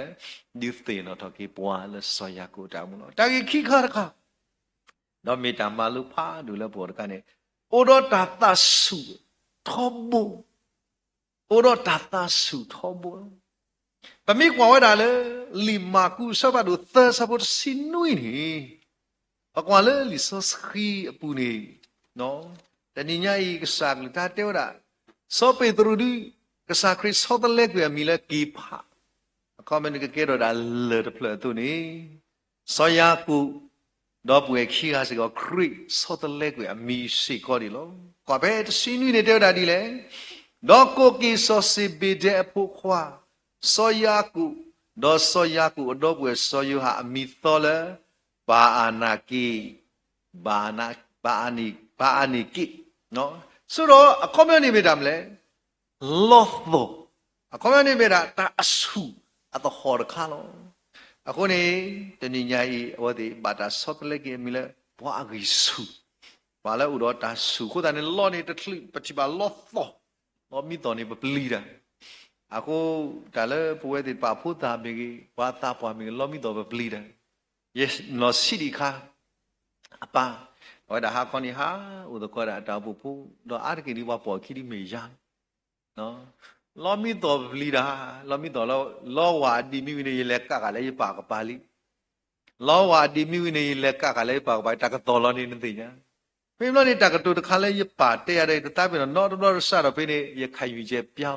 ဒုးသ့ၣ်နီၣ်ထီၣ်က့ၤပှၤလၢစီၤယၤကိာ်အတၢ်အိၣ်မူလီၤ. တၢ်ဂ့ၢ်ခံခါတခါ, ဒီးမ့ၢ်တၢ်မၤလိဖးဒိၣ်လၢပဂီၢ်တခါန့ၣ်, အိၣ်ဒီးတၢ်သးဆူၣ်ထီဘိ, အိၣ်ဒီးတၢ်သးဆူၣ်ထီဘိလီၤ. ပမ့ၢ်ကွၢ်ဝဲဒၣ်လၢ လံာ်မၢ်ကူးအဆၢဖးဒိၣ်သၢ အဆၢဖိတဆံနွံန့ၣ်, ပကွၢ်လၢလံာ်စီဆှံအပူၤန့ၣ်, တနံၤညါအံၤကစၢ်အကလုၢ်ကထါတဲဝဲဒၣ်, စီၤပ့းတရူးဒုး ကစၢ်ခရံာ်ဆီတလဲကွံာ်အမံၤလၢက့ၤဖး, အခီပညီန့ၣ်ကကဲထီၣ်ဒၣ်လၢၢ်တဖျၢၣ်အသိးန့ၣ်, စီၤယၤကိာ် ဒီပုၢ်ဝဲၢ်ခံဂၤစ့ၢ်ကီး ခရံာ်ဆီတလဲကွံာ်အမံၤစ့ၢ်ကီးန့ၣ်လီၤ. ကွၢ်ဖဲတဆံနွံန့ၣ်တဲဝဲဒၣ်ဒ်လဲၣ်, ဒီးကိးက့ၤစီၤစ့ဘ့ဒဲအဖိခွါ, စီၤယၤကိာ်, ဒီးစီၤယၤကိာ်အဒီပုၢ်ဝဲၢ်စီၤယိၤဟၣ်အမံၤသီလၢ ဘၤအၤနၤက့ၣ်, ဘၤအၤနၤ, ဘၤအၤနၤက့ၣ်, ဆိဒီးအခီပညီန့ၣ်မ့ၢ်တၢ်မနုၤလဲၣ် လီသီၣ်, အခီပညီန့ၣ်မ့ၢ်ဒၣ်တၢ်အဆူၣ်အသဟီၣ်တခါလီၤ. အဃိန့ၣ် တနံၤညါအံၤ အဝဲသ့ၣ်ဘၣ်တၢ်ဆီတလဲက့ၤအမံၤလၢ ပှၤအဂံၢ်ဆူၣ်, ပှၤလၢအိၣ်ဒီးတၢ်ဆူၣ်အဃိသတးန့ၣ် လီန့ၣ်တချုးပထံၣ်ဘၣ်လီသီၣ်, လီမံသီၣ်န့ၣ်ပပျံၤတၢ်, အဃိ တၢ်လၢပဝဲသ့ၣ်တဖၣ်ဖိသၣ်မ့ၢ်ဂ့ၤ ပှၤသးပှၢ်မ့ၢ်ဂ့ၤ လီမံသီၣ်ပပျံၤတၢ်, ယနီၢ်ဆံးဒံးခါ အပၢ်, အဝဲဒၣ်ဟါခီန့ၣ်ဟးအိၣ်သကိးဒၣ်အတၢ်အိၣ်ဖှိၣ်ဖိ, ဒီးအါတက့ၢ်ဒ်ပှၤပိာ်အခံဒ်မ့ၢ်ယၤ, လီမံသီၣ်ပပျံၤတၢ်, လီမံသီၣ်လီ, လီဝၤအဒံးမ့ၢ်ဝံၤန့ၣ် ယလဲၤကးဃာ်လၢယပၢ်ကပၤလံ, လီဝၤအဒံးမ့ၢ်ဝံၤန့ၣ် ယလဲၤကးဃာ်လၢယပၢ်ကပၤ တၢ်ကသီၣ်လီၤန့ၣ်နသ့ၣ်ညါ, မ့ၢ်ဘျီန့ၣ် တၢ်ကတိၤတခါလၢယပၢ်တဲယၤဒီး ယတသးပ့ၤနီၣ်နီတဘျီတစးဒီးဖဲန့ၣ် ယခးယုၢ်ကဲပျါ,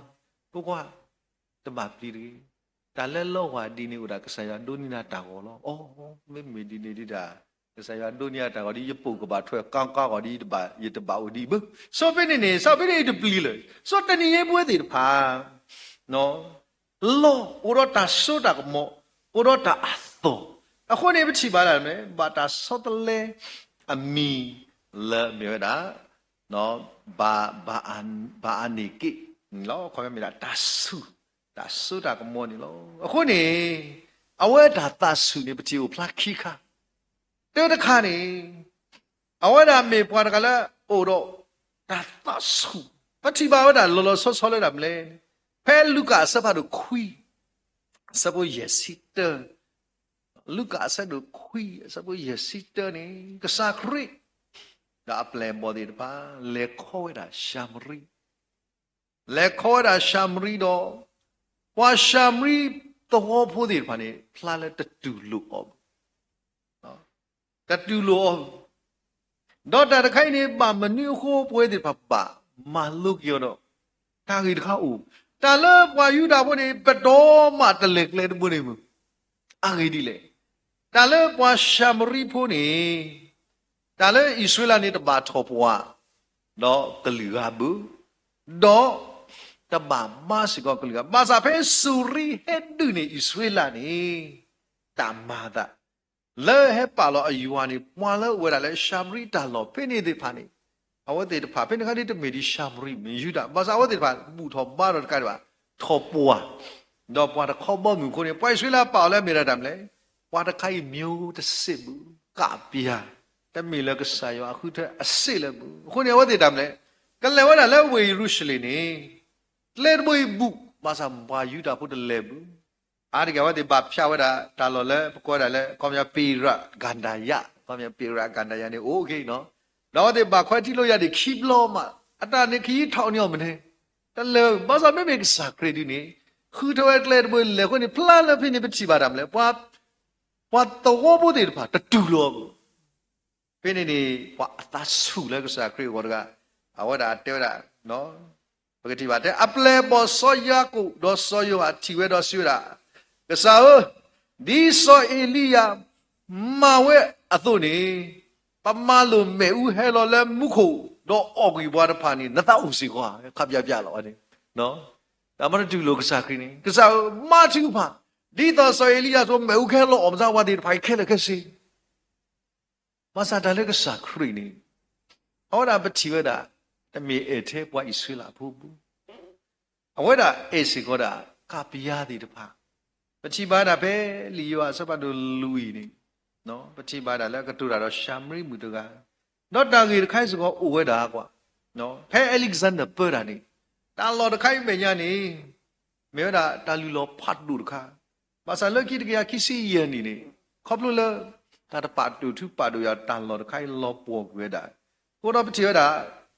ဖိခွါ တဘၣ်ပျံၤတဂ့ၤ, တၢ်လၢလီဝၤဒ်န့ၣ်အိၣ်ဒၣ် ကစၢ်ယွၤဒိးန့ၢ်နၤတၢ်ဂီၤလီၤ. အိ, မ့မ့ၢ်ဒ်န့ၣ်ဒ်ဒၣ် ကစၢ်ယွၤဒိးန့ၢ်အတၢ်ဂီၤဒ် ယပိာ်ကဘၣ်ထွဲကါကါဂီၤဒ် ယတဘၣ်အိၣ်ဒံးဘၣ်. ဆိဖဲန့ၣ်န့ၣ် ဆိဖဲန့ၣ်အံၤတပျံၤလၢၤ. ဆိတနံၤညါပဝဲသ့ၣ်တဖၣ် လီအိၣ်ဒီးတၢ်စိတၢ်ကမီၤ, အိၣ်ဒီးတၢ်အသီၣ်, အဃိန့ၣ် ပထံၣ်ဘၣ်ဒၣ်န့ၣ် ဘၣ်တၢ်ဆီတလဲအမံၤလၢမ့ၢ်ဝဲဒၣ် ဘၤ, ဘၤအၤနၤက့ၣ်န့ၣ်လီၤ. ခီမ့ၢ်ဒၣ်တၢ်ဆူၣ်, တၢ်စိတၢ်ကမီၤန့ၣ်လီၤ. အဃိန့ၣ် အဝဲတၢ်သးဆူၣ်န့ၣ် ပထံၣ်အိၣ်ဖျါခံခါ, တၢတခါန့ၣ် အဝဲဒၣ်မ့ၢ်ပှၤတဂၤလၢအိၣ်ဒီးတၢ်သးဆူၣ်, ပထံၣ်ဘၣ်ဝဲဒၣ်လီၤလီၤဆီဆီလၢဒၣ်မနုၤလဲၣ်, ဖဲလူၤကၣ်အဆၢဖးဒိၣ်ခွံ အဆၢဖိယဲၢ်ဆံတၢ, လူၤကၣ်အဆၢဒိၣ်ခွံ အဆၢဖိယဲၢ်ဆံတၢန့ၣ် ကစၢ်ခရံာ် ဒီးအပျဲၢ်အဘီၣ်သ့ၣ်တဖၣ် လဲၤခီဝဲဒၣ်ၡၤမရံ, လဲၤခီဝဲဒၣ်ၡၤမရံဒီး ပှၤၡၤမရံသဝီဖိသ့ၣ်တဖၣ်န့ၣ် ဖျါလၢတတူၢ်လိာ်အီၤ တတူၢ်လိာ်အီၤ, ဒီးတၢ်တခါအံၤန့ၣ် ဘၣ်မနုၤအဃိ ပဝဲသ့ၣ်တဖၣ်ဘၣ်မၤလိက့ၤအီၤဒီး တၢ်ဂ့ၢ်တခါအိၣ်, တၢ်လၢပှၤယူဒၤဖိန့ၣ် ပတီၢ်မးတလဲၤကျဲတဘိန့ၣ်မုၢ်, အဂ့ၢ်ဒ်လဲၣ်, တၢ်လၢပှၤၡၤမရံဖိန့ၣ် တၢ်လၢအံၣ်စရ့လးန့ၣ် တဘၣ်ထီၣ်ပှၢ် ဒီးကလုာ်ဂၤဘၣ်, ဒီး တဘၣ်ဘါစ့ၢ်ကီးကလုာ်ဂၤ, ဘၣ်ဆၣ်ဖဲစူၤရံဟဲဒုးန့ၢ်အံၣ်စရ့လးန့ၣ် တၢ်မၤအသး လၢဟဲပာ်လီၤအယွၤန့ၣ် ပှၤလၢအိၣ်ဝဲဒၣ်လၢၡၤမရံတၢ်လီၢ်ဖဲန့ၣ်သ့ၣ်တဖၣ်န့ၣ်, အဝဲသ့ၣ်တဖၣ် ဖဲန့ၣ်တခါဒ်တမ့ၢ်ဒ်ၡၤမရံ မ့ၢ်ယူဒၤ, ဘၣ်ဆၣ်အဝဲသ့ၣ်တဖၣ် ဘူၣ်ထီၣ်ဘါထီၣ်တကးဒံးဘၣ် ထီၣ်ပှၢ်, ဒီးပှၤတခီဘီမုၢ်အဃိန့ၣ် ပှၤအံၣ်စရ့လးပာ်အီၤလၢအမ့ၢ်ဒၣ်တၢ်မနုၤလဲၣ်, ပှၤတခါအံၤ မျိုးတဆင့်ဘၣ်, ကးပျၢ်, တမ့ၢ်လၢကစၢ်ယွၤအဃုထၢအစ့လၢၤဘၣ်. အဃိန့ၣ် အဝဲသ့ၣ်တၢ်မနုၤလဲၣ်, ကလဲၤဝဲဒၣ်လၢဝ့ၢ်ယရူၤၡလ့ၣ်န့ၣ် ကျဲတဘိအံၤဘူၣ်, ဘၣ်ဆၣ်ပှၤယူဒၤဖိတလဲၤဘၣ်. အါတက့ၢ် အဝဲသ့ၣ်ဘၣ်ဖျါဝဲဒၣ်တၢ်လီၢ်လၢ ပကိးဝဲဒၣ်လၢ အခီပညီ ပ့ၤရးကၤဒၤယါ, အခီပညီ ပ့ၤရးကၤဒၤယါန့ၣ် အိၣ်က့ၤနီၤ, ဒီးအဝဲသ့ၣ်ဘၣ်ခွဲထံလိယါဒံးခံဘျီမး, အတၢ်န့ၣ် ခ့ယံထီၣ်န့ၢ်အီၤမနုၤလဲၣ်, တလဲၤ, ဘၣ်ဆၣ်မ့မ့ၢ်ကစၢ်ခရံာ်ဒုးန့ၣ် ဃုထၢဝဲကျဲတဘိလဲၤအဃိန့ၣ် ဖျါလၢဖဲန့ၣ် ပထံၣ်ဘၣ်တၢ်မနုၤလဲၣ်, ပှၤ, ပှၤသဝီဖိသ့ၣ်တဖၣ်တတူၢ်လိာ်အီၤဘၣ်. ဖဲန့ၣ်န့ၣ် ပှၤအသးဆူၣ်လၢကစၢ်ခရံာ်အဂီၢ်တဂၤ, အဝဲဒၣ်တဲဝဲဒၣ်, ပကထံၣ်ဘၣ်တဲ အပျဲၢ်အဘီၣ်စီၤယၤကိာ် ဒီးစီၤယိၤဟၣ်ထံၣ်ဝဲဒီးစံးဝဲဒၣ်, ကစၢ်ဧၢ, ဒ်စီၤအ့လံယၤမၤဝဲအသိးန့ၣ်, ပမၤလိာ်မ့ၣ်အူဟဲလီၤလၢမူခိၣ် ဒီးအီၣ်ကွံာ်ပှၤတဖၣ်န့ၣ် နသးအိၣ်စ့ၢ်ကီးဧါ, ခးပၠးပၠးလီၤန့ၣ်, တၢ်မၤတတူၢ်လိာ်ကစၢ်ခရံာ်န့ၣ်, ကစၢ်ဧၢ, မၤထံကဖၣ်, ဒ်သိးစီၤအ့လံယၤအသိး မ့ၣ်အူကဟဲလီၤအီၣ်မၤသးပှၤသ့ၣ်တဖၣ်အံၤခဲလၢာ်ခဲဆ့ ဘၣ်ဆၣ်တၢ်လၢကစၢ်ခရံာ်န့ၣ် အဝဲဒၣ်ပထံၣ်ဝဲဒၣ် တမ့ၢ်အဲၣ်ထဲပှၤအံၣ်စရ့လးဖိပူၤ, အဝဲဒၣ်အဲၣ်စ့ၢ်ကီးဒၣ် ကပျါသ့ၣ်တဖၣ်, ပထံၣ်ဘၣ်ဒၣ်ဖဲလံာ်ယိၤဟၣ်အဆၢဖးဒိၣ်လွံၢ်န့ၣ်, ပထံၣ်ဘၣ်ဒၣ်လၢအကတိၤတၢ်ဒီးၡၤမရံမုၣ်တဂၤ, ဒီးတၢ်ဂ့ၢ်တခါအံၤစ့ၢ်ကီးအိၣ်ဝဲဒၣ်ကွၢ်, ဖဲအ့လ့ၣ်စၢၣ်ဒၢၣ်ပၢတၢ်န့ၣ်, တၢ်လီၢ်တခါအံၤမဲာ်ညါန့ၣ် မ့ၢ်ဝဲဒၣ်တၢ်လုၢ်လီၢ်ဖးဒိၣ်တခါ, ဘၣ်ဆၣ်လၢခံတကယၤခံဆံယဲၢ်နံၣ်န့ၣ်, ခီဖျိလၢ တၢ်တပာ်ဒိၣ်ထူပာ်ဒိၣ်ယွၤ တၢ်လီၢ်တခါအံၤလီၤပှီၢ်ကွံာ်ဝဲဒၣ်, အဃိဒီးပထံၣ်ဝဲဒၣ်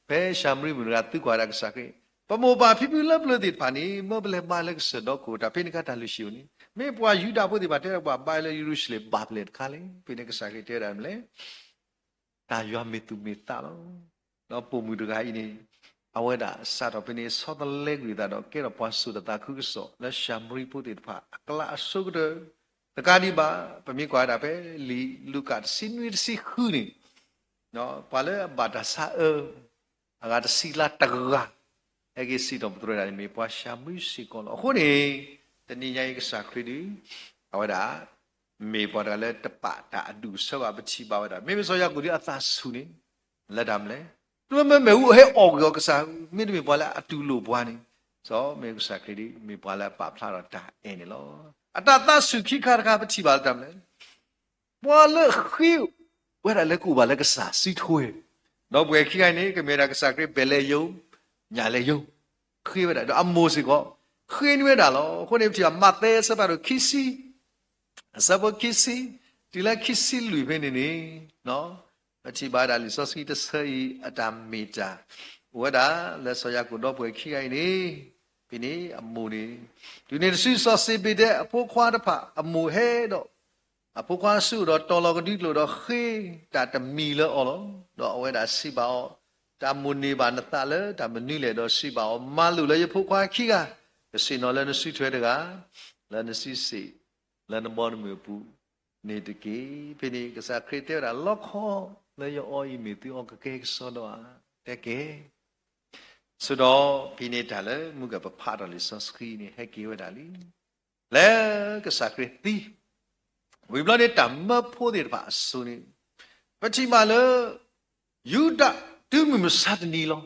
ဖဲၡၤမရံမုၣ်တဂၤသံကွၢ်ဝဲဒၣ်ကစၢ်ခရံာ်, ပမိၢ်ပၢ်ဖံဖုလၢပျၢၤသ့ၣ်တဖၣ်န့ၣ် မၢပလဲၤဘါလၢကစၢၢ်ဒီခိၣ် တၢ်ဖဲန့ၣ်အခါတၢ်လုၢ်ဟံၣ်အိၣ်န့ၣ် မ့ၢ်ပှၤယူဒၤဖိသ့ၣ်တဖၣ်တဲဒီးပှၤဘါလၢယရူၤၡလ့ၣ်ဘၣ်ဖဲလဲၣ်တခါလဲၣ်, ဖဲန့ၣ်ကစၢ်ခရံာ်တဲဝဲဒၣ်မနုၤလဲၣ် တၢ်ယွၤမ့ၢ်သူၣ်မ့ၢ်သးလီၤ. ဒီးပိာ်မုၣ်တဂၤအံၤန့ၣ် အဝဲဒၣ်စးထီၣ်ဖဲန့ၣ် ဆီတလဲကွံာ်အသးဒီးကဲထီၣ်ပှၤစိာ်တၢ်သးခုကစီၣ် လၢၡၤမရံဖိသ့ၣ်တဖၣ်အကျါအဆိကတၢၢ်, တကးဒံးဘၣ် ပမ့ၢ်ကွၢ်ဝဲဒၣ်ဖဲလံာ်လူၤကၣ်တဆံနွံ တဆံဃုန့ၣ် ပှၤလၢအဘၣ်တၢ်ဆါအၢ အဂၤတဆံလါတဂၤ ဟဲက့ၤစံးထီၣ်ပတြၢၤဒၣ်န့ၣ် မ့ၢ်ပှၤၡၤမရံစ့ၢ်ကီးလီၤ. အဃိန့ၣ် တနံၤညါအံၤကစၢ်ခရံာ်ဒီး အဝဲဒၣ် မ့ၢ်ပှၤတဂၤလၢတပာ်တၢ်အဒူၣ်အဆၢဘၣ် ပထံၣ်ဘၣ်ဝဲဒၣ် မ့မ့ၢ်စီၤယၤကိာ်ဒ်အသးဆူၣ်န့ၣ် လၢတၢ်မနုၤလဲၣ်, တုၤမ့ၢ်မ့ၣ်အူဟဲအီၣ်ကွံာ်အီၤကစၢ် မ့တမ့ၢ်ပှၤလၢအတူၢ်လိာ်ပှၤန့ၣ်, စီၤမ့ၢ်ကစၢ်ခရံာ်ဒ် မ့ၢ်ပှၤလၢအပာ်ဖျါထီၣ်တၢ်အဲၣ်န့ၣ်လီၤ. အတၢ်သးဆူၣ်ခံခါတခါ ပထံၣ်ဘၣ်လၢတၢ်မနုၤလဲၣ် ပှၤလၢဃ့ဝဲဒၣ်လၢကအိၣ်ဘၣ်လၢကစၢ်စုထွဲ, ဒီပုၢ်ဝဲၢ်ခံဂၤအံၤန့ၣ် ကမ့ၢ်ဝဲဒၣ်ကစၢ်ခရံာ် ဘဲးလဲယိၤ ညၣ်လဲယိၤ ဃ့ဝဲဒၣ် ဒီးအမိၢ်စ့ၢ်ကီး ဃ့န့ၢ်ဝဲဒၣ်လီၤ. အဃိန့ၣ် ပထံၣ်ဘၣ်မးသဲအဆၢဖးဒိၣ်ခံဆံ အဆၢဖိခံဆံ တုၤလၢခံဆံလွံၢ်ဖဲန့ၣ်န့ၣ် ပထံၣ်ဘၣ်ဝဲဒၣ်လံာ်စီဆှံတဆၢအံၤ အတၢ်မ့ၢ်တၢ် အိၣ်ဝဲဒၣ်လၢစီၤယၤကိာ်ဒီပုၢ်ဝဲၢ်ခံဂၤအံၤန့ၣ်, ဖဲန့ၣ်အမိၢ်န့ၣ် တုၤန့ၣ်တစုစီၤစ့ဘ့းဒဲးအဖိခွါတဖၣ်အမိၢ်ဟဲဒီး အဖိခွါတစုအိၣ်ဒီးတီၤလီၤကဒုကျိာ်ဒီး ဃ့တၢ်တမံၤလၢအီၤလီၤ. ဒီးအဝဲဒၣ်စံးဘၣ်အီၤ, တၢ်မိၣ်န့ၢ်ဘၣ်နသးလၢတၢ်မနုၤလဲၣ်, ဒီးစံးဘၣ်အီၤ, မၤလိာ်လၢယဖိခွါခံဂၤ, တဆ့ၣ်နီၤလၢနစုထွဲတဂၤ, လၢနစုစ့ၣ်, လၢနဘီနမုၢ်အပူၤန့ၣ်တက့ၢ်. ဖဲန့ၣ်ကစၢ်ခရံာ်တဲဝဲဒၣ် လီခီလၢယအီအံၤမ့ၢ်သုအီကကဲကစီဒီဧါ, တဲကဲ ဆိဒီးဖဲန့ၣ်တၢ်လၢမုၢ်ကပဖးထီၣ်လံာ်စီဆှံန့ၣ် ဟဲက့ၤဝဲဒၣ်လံ လၢကစၢ်ခရံာ်သံ ဝံၤဘျီန့ၣ်တၢ်မၢဖိသ့ၣ်တဖၣ်အစိၤန့ၣ် ပထံၣ်ဘၣ်လၢ ယူဒၤ တုၤမုၢ်မဆါတနံၤလီၤ.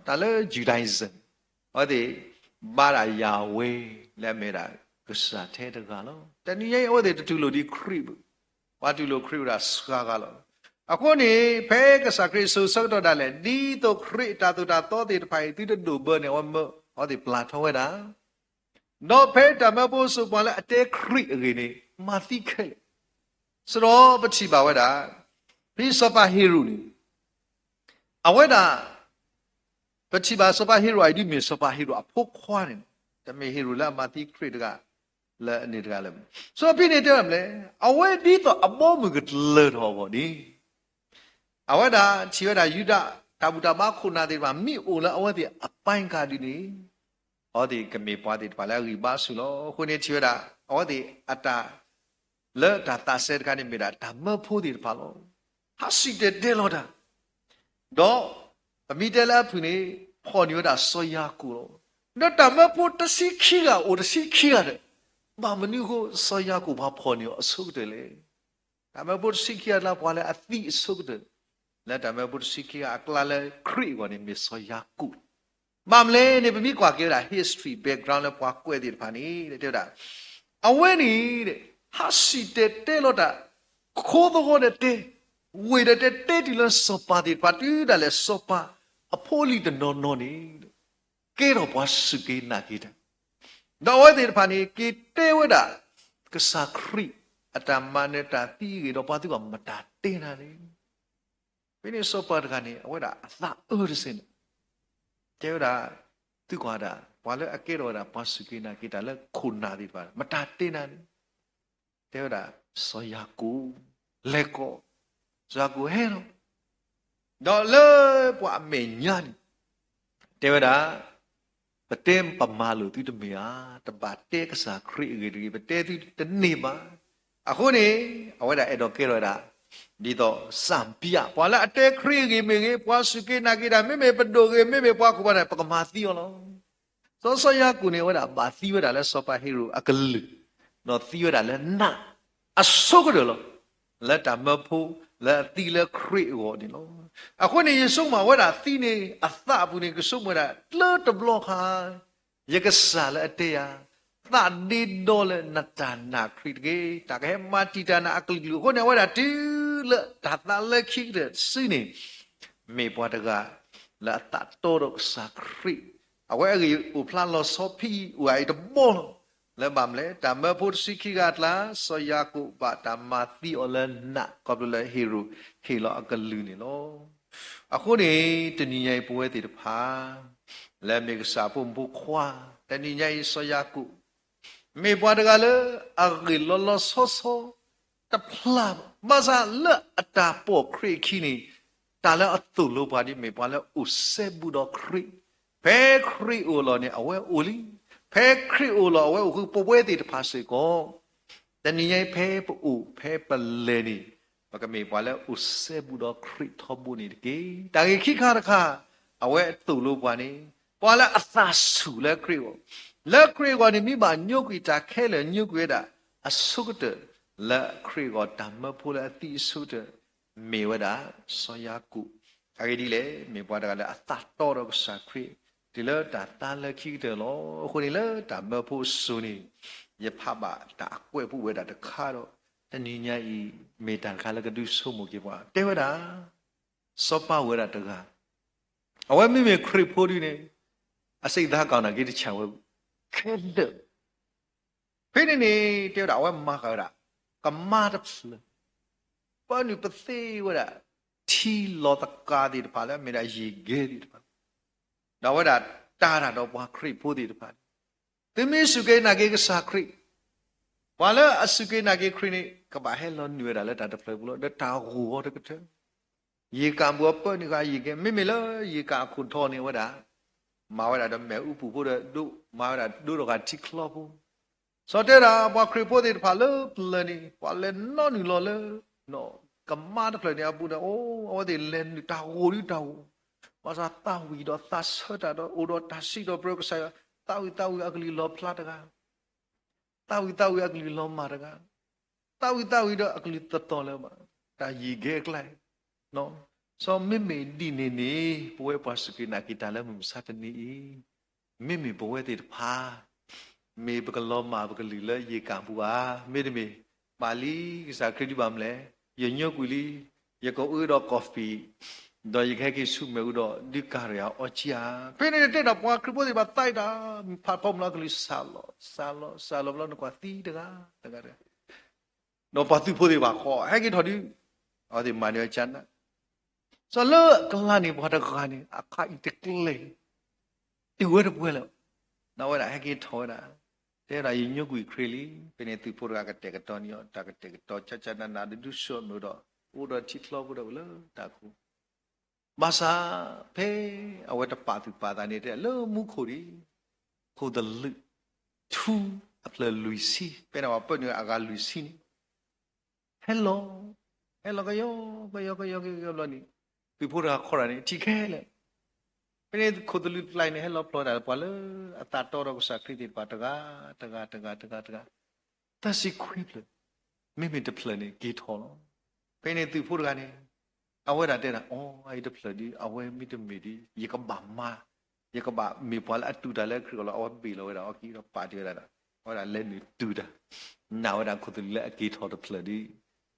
တၢ်လၢ Judaism အဝဲသ့ၣ် ဘါဒၣ်ယၤဝဲလၢအမ့ၢ်ဒၣ်ကစၢ်ထဲတဂၤလီၤ. တနံၤညါအံၤ အဝဲသ့ၣ်တတူၢ်လိာ်ဒံးခရံာ်ဘၣ်, ပှၤတူၢ်လိာ်ခရံာ်ဝဲဒၣ်စှၤဂၤလီၤ. အဃိန့ၣ် ဖဲကစၢ်ခရံာ်စိၤဆၢကတီၢ်ဒၣ်လဲာ် ဒ်သိးခရံာ်အတၢ်သိၣ်တၢ်သီသ့ၣ်တဖၣ်အံၤ သုတဒိၣ်ဘၢန့ၣ် အဝဲမၢအဝဲသ့ၣ်ပျၢ်ထီၣ်ဝဲဒၣ် ဒီးဖဲတၢ်မၢဖိစိၤပှၤလၢအတဲခရံာ်အဂ့ၢ်န့ၣ် မၤသံခဲလၢာ်, ဆိဒီးပထံၣ်ဘၣ်ဝဲဒၣ် ဖဲစီၤပၤဟ့ၤရိာ်န့ၣ် အဝဲဒၣ် ပထံၣ်ဘၣ်စီၤပၤဟ့ၤရိာ်အံၤ ဒ်မ့ၢ်စီၤပၤဟ့ၤရိာ်အဖိခွါန့ၣ်, တမ့ၢ်ဟ့ၤရိာ်လၢအမၤသံခရံာ်တဂၤ လၢအန့ၣ်တဂၤလၢၤဘၣ်. စီၤပၤဟ့ၤရိာ်န့ၣ်တဲဝဲဒၣ်မနုၤလဲၣ်, အဝဲဒ်သိးအဘီအမုၢ်ကတလၢာ်ထီၣ်အဂီၢ်န့ၣ် အဝဲဒၣ်ထံၣ်ဝဲဒၣ်ယူဒၤ တၢ်ဘူၣ်တၢ်ဘါခိၣ်နၢ်သ့ၣ်တဖၣ် မ့ၢ်အိၣ်လၢအဝဲသ့ၣ်အပၢ်ကၤဒုန့ၣ် အဝဲသ့ၣ်ကမ့ၢ်ပှၤသ့ၣ်တဖၣ်လၢအဂံၢ်ဘါဆူၣ်လီၤ. အဃိန့ၣ်ထံၣ်ဝဲဒၣ် အဝဲသ့ၣ်အတၢ် လၢတၢ်သးစဲတခါန့ၣ်မ့ၢ်ဒၣ်တၢ်မၢဖိသ့ၣ်တဖၣ်လီၤ. ဟးစံၣ်တဲၤတဲလီၤတၢ် ဒီး ပမ့ၢ်တဲလၢအဖုၣ်န့ၣ် ဖီၣ်န့ၢ်ဝဲဒၣ်စီၤယၤကိာ်လီၤ. ဒီးတၢ်မၢဖိတဆံခံဂၤအိၣ်တဆံခံဂၤဒီး ဘၣ်မနုၤအဃိစီၤယၤကိာ်ပှၤဖီၣ်န့ၢ်အီၤအဆိကတၢၢ်လဲၣ်. တၢ်မၢဖိတဆံခံဂၤလၢပှၤလၢအသံအဆိကတၢၢ် လၢတၢ်မၢဖိတဆံခံဂၤအကျါလၢခရံာ်အဂီၢ်န့ၣ် မ့ၢ်စီၤယၤကိာ်လီၤ. ဘၣ်မနုၤလဲၣ်န့ၣ် ပမ့ၢ်ကွၢ်က့ၤဝဲဒၣ် history background လၢပှၤကွဲးသ့ၣ်တဖၣ်န့ၣ် တဲဝဲဒၣ် အဝဲန့ၣ် ဟးစံၣ်တဲၤတဲလီၤတၢ် ခိသဝီဒီးတဲ ဝ့ၢ်ဒီးတဲ တဲတုၤလၢစီၤပၤသ့ၣ်တဖၣ် တုၤဒၣ်လဲာ်စီၤပၤအဖိအလံၤတနီၤနီၤန့ၣ် ကဲထီၣ်ပှၤစူၢ်က့ၤနာ်က့ၤတၢ် ဒီးအဝဲသ့ၣ်တဖၣ်န့ၣ် က့ၤတဲဝဲဒၣ် ကစၢ်ခရံာ်အတၢ်မၤနၢၤတၢ်သံအဂ့ၢ် ဒီးပှၤသံကွၢ် မတၤတဲနၤန့ၣ် ဖဲန့ၣ်စီၤပၤတဂၤန့ၣ် အဝဲဒၣ်အသးအၢတစဲးန့ၣ် တဲဝဲဒၣ် သံကွၢ်ဒၣ် ပှၤလၢအကဲထီၣ်ဝဲဒၣ် ပှၤစူၢ်က့ၤနာ်က့ၤတၢ်လၢခိၣ်နၢ်သ့ၣ်တဖၣ် မတၤတဲနၤန့ၣ် တဲဝဲဒၣ် စီၤယၤကိာ် လဲၤကိး စီၤယၤကိာ်ဟဲလီၤ ဒီးလၢပှၤအမဲာ်ညါန့ၣ် တဲဝဲဒၣ် ပတဲပမၤလိာ်သုတမ့ၢ်ဧါ, တဘၣ်တဲကစၢ်ခရံာ်အဂ့ၢ်တဂ့ၤ ပတဲသုတန့ၢ်ဘၣ်. အဃိန့ၣ် အဝဲဒၣ်အဲၣ်ဒိးကဲထီၣ်ဝဲဒၣ် ဒ်သိးစၣ်ဘံယၣ် ပှၤလၢအတဲခရံာ်အဂ့ၢ်မ့ၢ်ဂ့ၤ, ပှၤစူၢ်က့ၤနာ်က့ၤတၢ် မ့မ့ၢ်ပဒိၣ်ဂ့ၤ, မ့မ့ၢ်ပှၤခိၣ်ပှၤနၢ် ပကမၤသံအီၤလီၤ. စီၤစီၤယၤကိာ်န့ၣ် အဝဲဒၣ်ဘၣ်သံဝဲဒၣ်လၢစီၤပၤဟ့ရိၣ်အကလုၢ်, ဒီးသံဝဲဒၣ်လၢနးအဆိကတၢၢ်လီၤ. လၢတၢ်မၢဖိ လၢအသံလၢခရံာ်အဂီၢ်န့ၣ်လီၤ. အဃိန့ၣ် ယဆိကမိၣ်ဝဲဒၣ်သံန့ၣ် အသးအပူၤန့ၣ် ကဆိကမိၣ်ဝဲဒၣ် လၢတဘျီခါ ယကစၢ်လၢအတဲယၤ, သးဒ့ဒီလၢနတၢ်နာ်ခရံာ်တဂ့ၤ, တၢ်ကဟဲမၤတံာ်တာ်နၤအကလုာ်ကလုာ်. အဃိန့ၣ် အဝဲဒၣ်တုၤလၢတၢ်သးလၢခံကတၢၢ်စုန့ၣ် မ့ၢ်ပှၤတဂၤ လၢအသးတီဒီးကစၢ်ခရံာ်, အဝဲအဂ့ၢ်အိၣ်ဖျါလီၤဆီဖဲအံၤ အိၣ်ဂၤအံၤတဘီလီၤ. လၢဘၣ်မနုၤလဲၣ်, တၢ်မၢဖိတဆံခံဂၤအကျါ စီၤယၤကိာ်ဘၣ်တၢ်မၤသံအီၤလၢနး ခီဖျိလၢဟ့ရိၣ်ဟ့ၣ်လီၤအကလုၢ်န့ၣ်လီၤ. အဃိန့ၣ် တနံၤညါအံၤပဝဲသ့ၣ်တဖၣ် လၢမ့ၢ်ကစၢ်ဖိမုၣ်ဖိခွါ, တနံၤညါအံၤ စီၤယၤကိာ် မ့ၢ်ပှၤတဂၤလၢအဂ့ၢ်လီၤလီၤဆီဆီ တဖျါဘၣ်. ဘၣ်ဆၣ်လၢအတၢ်ပိာ်ခရံာ်အခံန့ၣ် တၢ်လၢအသိၣ်လိပှၤဒ် မ့ၢ်ပှၤလၢအိၣ်စဲဘူးဒီးခရံာ်, ဖဲခရံာ်အိၣ်လီၤန့ၣ် အဝဲအိၣ်လံ, ဖဲခရံာ်အိၣ်လီၤ အဝဲအိၣ်ဃုာ် ပဝဲသ့ၣ်တဖၣ်စ့ၢ်ကီး တနံၤညါအံၤ ဖဲပအိၣ်ဖဲပလဲၤန့ၣ် ပကမ့ၢ်ပှၤလၢအိၣ်စဲဘူးဒီးခရံာ်ထီဘိန့ၣ်တက့ၢ်. တၢ်ဂ့ၢ်ခံခါတခါ အဝဲအသိၣ်လိပှၤန့ၣ် ပှၤလၢအသးဆူၣ်လၢခရံာ်အဂီၢ်, လၢခရံာ်အဂီၢ်န့ၣ် မ့ၢ်ဘၣ်ညိကွံာ်တၢ်ခဲလၢာ် ညိကွံာ်ဝဲဒၣ်အဆိကတၢၢ် လၢခရံာ်အဂီၢ် တၢ်မၢဖိလၢအသံအဆိကတၢၢ် မ့ၢ်ဝဲဒၣ် စီၤယၤကိာ်. အဂ့ၢ်ဒ်လဲၣ်, မ့ၢ်ပှၤတဂၤလၢအသးတီဒီးကစၢ်ခရံာ် တုၤလၢတၢ်သးလၢခံကတၢၢ်လီၤ. အဃိန့ၣ်လၢတၢ်မၢဖိအစိၤန့ၣ် ယဖးဘၣ်တၢ်အကွဲးပူၤဝဲဒၣ်တခါဒီး တနံၤညါအံၤ မ့ၢ်တၢ်တခါလၢကဒုးဆိကမိၣ်က့ၤပှၤ တဲဝဲဒၣ် စီၤပၤဝဲဒၣ်တဂၤ, အဝဲမ့မ့ၢ်ခရံာ်ဖိဒ်န့ၣ် အစံးသးကီးနာ်က့တဆၣ်ဝဲ ခဲလၢာ် ဖဲန့ၣ်န့ၣ် တဲဝဲဒၣ် အဝဲမၤဃာ်ဝဲဒၣ် ကမါတဖျၢၣ်, ပၢနုာ်ပသ့ဝဲဒၣ် ထံလီၤသကၤသ့ၣ်တဖၣ်လၢအမ့ၢ်ဒၣ်ယံာ်ကဲသ့ၣ်တဖၣ်, ဒီးအဝဲဒၣ်တၢ်တၢ်ဒီးပှၤခရံာ်ဖိသ့ၣ်တဖၣ်န့ၣ် သုမ့ၢ်စူၢ်က့ၤနာ်က့ၤကစၢ်ခရံာ်, ပှၤလၢအစူၢ်က့ၤနာ်က့ၤခရံာ်န့ၣ် ကဘၣ်ဟဲလီၤနုာ်ဝဲဒၣ်လၢတၢ်တဖျၢၣ်ပူၤလီၤ. ဒီးတၢ်ဂိၢ်အီၤတကတၢၢ် ယံာ်ကၣ်ပူၤအပၢနုာ်ဃာ်ယံာ်ကဲ, မ့မ့ၢ်လၢယံာ်ကၣ်အခိၣ်ထီၣ်န့ၣ် အဝဲဒၣ် မၤဝဲဒၣ်ဒီးမ့ၣ်အူပူၤဖိဒီး မၤဝဲဒၣ်ဒိဒီးဃာ်ထံချီဖိ, စီၤတဲဒၣ်ပှၤခရံာ်ဖိသ့ၣ်တဖၣ်လၢပျၢၤန့ၣ် ပှၤလဲၤနီနုာ်လီၤလၢ ကမါတဖျၢၣ်န့ၣ်အပူၤန့ၣ် အိၣ် အဝဲသ့ၣ်လဲၤနုာ်တၢ်ဂိၢ်ဒုတၢ်ဂိၢ်, ဘၣ်ဆၣ်သးဝံၣ်ဒီးသးဆၢတၢ်ဒီး အိၣ်ဒီးတၢ်စံးထီၣ်ပတြၢၤကစၢ်ယွၤ, သးဝံၣ်သးဝံၣ်အကလုၢ်လီၤဖျါတဂၤ သးဝံၣ်သးဝံၣ်အကလုၢ်လီၤမၢ်တဂၤ, သးဝံၣ်သးဝံၣ်ဒီးအကလုၢ်သတီၤလၢၤဘၣ်, တၢ်ယံာ်ကဲအကျါ, စီၤမ့မ့ၢ်ဒ်န့ၣ်န့ၣ် ပဝဲပှၤစူၢ်က့ၤနာ်က့ၤတၢ်လၢမုၢ်မဆါတနံၤအံၤ, မ့မ့ၢ်ပဝဲသ့ၣ်တဖၣ် မ့ၢ်ပကလီၤမၢ်ပကလုၢ်လၢယံာ်ကၣ်ပူၤဧါ, မ့တမ့ၢ် ပာ်လံကစၢ်ခရံာ်ဒ်ဘၣ်မလဲၣ်, ယညိကွံာ်လံ, ယကအုဒီး coffee ဒီးယကဟဲက့ၤဆူမဲာ်အူဒီးဒုးကၤရၢၢ်အီကၠံဧါ. ဖဲန့ၣ်တဲဒီးပှၤခရံာ်ဖိသ့ၣ်တဖၣ်သးအံၤတၢ် ဖးဖီမုၢ်လီၤကလုၢ်စၢ်လီၤ စၢ်လီၤ စၢ်လီၤဘျီနကွၢ်သံတဂၤ တဂၤတဂၤ ဒီးပှၤသုးဖိသ့ၣ်တဖၣ်ဃီ ဟဲက့ၤထီၣ်ဒုး အဝဲသ့ၣ်မၤန့ၢ်အီၤကၠံနး စီၤလၢအကျါန့ၣ် ပှၤတဂၤန့ၣ် အခါအံၤတကျဲၤ တုၤဝဲတပှဲၤလၢၤ, ဒီးအဝဲဒၣ်ဟဲက့ၤထီၣ်ဝဲဒၣ်, တဲဝဲဒၣ်ယညိကွံာ်ခရံာ်လံ. ဖဲန့ၣ်သုးဖိတဂၤကတဲာ်ကတီၤန့ၢ်အီၤ တၢ်ကတဲာ်ကတီၤကၠၢ်ကၠၢ်နးနးဒီးဒုးဆှၢမ့ၢ်ဒီး အိၣ်ဒီးထံချီဖိဒီးအိၣ်လၢတၢ်ခိၣ် ဘၣ်ဆၣ် ဖဲအဝဲတပာ်သူၣ်ပာ်သးန့ၣ် တဲလၢမူခိၣ်ဒံး ခိၣ်သလုး ထူအဖျၢၣ်လွံၢ်ဆံ ဖဲန့ၣ်ပှၤပၢနုာ်အဂၤလွံၢ်ဆံန့ၣ် ဟဲလီၤ, ဟဲလီၤကယီကယီကယီကယီဘျီန့ၣ် သုးဖိတဂၤခီတၢ်န့ၣ် ထံၣ်ခဲလၢာ်, ဖဲန့ၣ်ခိၣ်သလုးတဖျၢၣ်န့ၣ် ဟဲလီၤဖျိးဒၣ်လၢပှၤလၢ အသးတီဒီးကစၢ်ခရံာ်သ့ၣ်တဖၣ်တဂၤ တဂၤ တဂၤ တဂၤ သၢဆံခွံဖျၢၣ်, မ့မ့ၢ်တဖျၢၣ်န့ၣ် က့ၤထီၣ်လီၤ. ဖဲန့ၣ်သုးဖိတဂၤန့ၣ် အဝဲဒၣ်တဲဒၣ် အီ အအံၤတဖျၢၣ်ဒုး အဝဲမ့တမ့ၢ်ဒုး ယကဘၣ်မၤ, ယကဘၣ်မ့ၢ်ပှၤလၢအတူၢ်တၢ်လၢခရံာ်အဂီၢ်လီၤ. အဝဲဘ့ၣ်လီၤဝဲဒၣ်အီကံဒီးပာ်တ့ၢ်ဝဲဒၣ်ဒီး အဝဲဒၣ်လဲၤနုာ်တူၢ်တၢ်, နာ်ဝဲဒၣ်ခိၣ်သလုးလၢအက့ၤထီၣ်တဖျၢၣ်ဒုး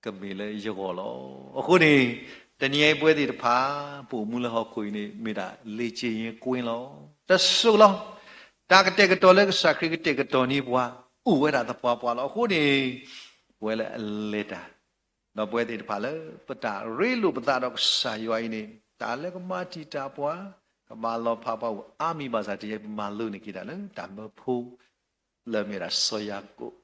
ကမ့ၢ်လၢယဂီၢ်လီၤ. အဃိန့ၣ် တနံၤအံၤပဝဲသ့ၣ်တဖၣ် ပအိၣ်မူလၢဟီၣ်ခိၣ်အံၤန့ၣ် မ့ၢ်ဒၣ်လ့ၤစ့ယ့ကွ့လီၤ. တစိၢ်လီၤ. တၢ်ကတဲာ်ကတီၤလၢကစၢ်ခရံာ်ကတဲာ်ကတီၤန့ၢ်ပှၤ အိၣ်ဝဲဒၣ်သပှၢ်ပှၢ်လီၤ. အဃိန့ၣ် ပဝဲလၢအလဲၤတၢ် ဒီးပဝဲသ့ၣ်တဖၣ်လၢ ပတၢ်ရ့လိာ်ပသးဒီးကစၢ်ယွၤအံၤန့ၣ် တၢ်လၢကမၤတံာ်တာ်ပှၤ ကမၤလီၤဖးပှၤအိၣ်အါမံၤဘၣ်ဆၣ် တနံၤအံၤပမၤလိန့ၢ်က့ၤတၢ်လၢတၢ်မၢဖိ လၢမ့ၢ်ဒၣ်စီၤယၤကိာ်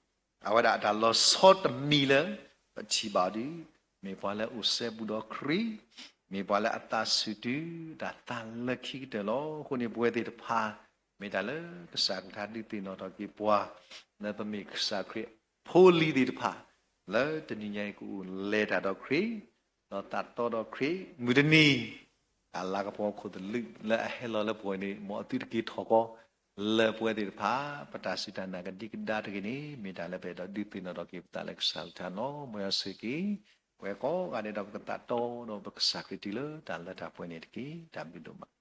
အဝဲဒၣ်အတၢ်လီၤဆီတမံၤလၢ ပထံၣ်ဘၣ်အီၤဒုး မ့ၢ်ပှၤလၢအအိၣ်စဲဘူးဒီးခရံာ်, မ့ၢ်ပှၤလၢအသးဆူၣ်တုၤတၢ်သးလၢခံကတၢၢ်လီၤ. အဃိန့ၣ် ပဝဲသ့ၣ်တဖၣ် မ့ၢ်တၢ်လၢကစၢ်ကလုၢ်ဒုးသ့ၣ်နီၣ်ထီၣ်က့ၤပှၤ လၢပမ့ၢ်ကစၢ်ခရံာ်ဖိလံၤသ့ၣ်တဖၣ် လၢတနံၤညါအံၤကအိၣ်လဲၤတၢ်ဒီးခရံာ် ဒီးသးတီဒီးခရံာ် မုၢ်တနံၤ တၢ်လၤကပီၤခိၣ်သလုးလၢအဟဲလီၤလၢပဂီၢ်န့ၣ် မ်အသုတက့ၤထီၣ်ကီ လၢပဝဲသ့ၣ်တဖၣ် ပတၢ်စူၢ်တၢ်နာ်ကဒံကဒါတဂ့ၤန့ၣ် မ့ၢ်တၢ်လၢပအဲၣ်ဒိးဒုးသ့ၣ်နီၣ်ထီၣ်က့ၤပသးလၢကစၢ်အကလုၢ်ကထါန့ၣ်လီၤ. မ်ယွၤဆိၣ်ဂ့ၤက့ၤ ပဝဲကိးဂၤဒဲးဒီး ပကသးတီဒီးပကစၢ်ခရံာ်တုၤလၢတၢ်လၢတၢ်ပှဲၤန့ၣ်တက့ၢ်. တၢ်ဘျုးဒိၣ်မး.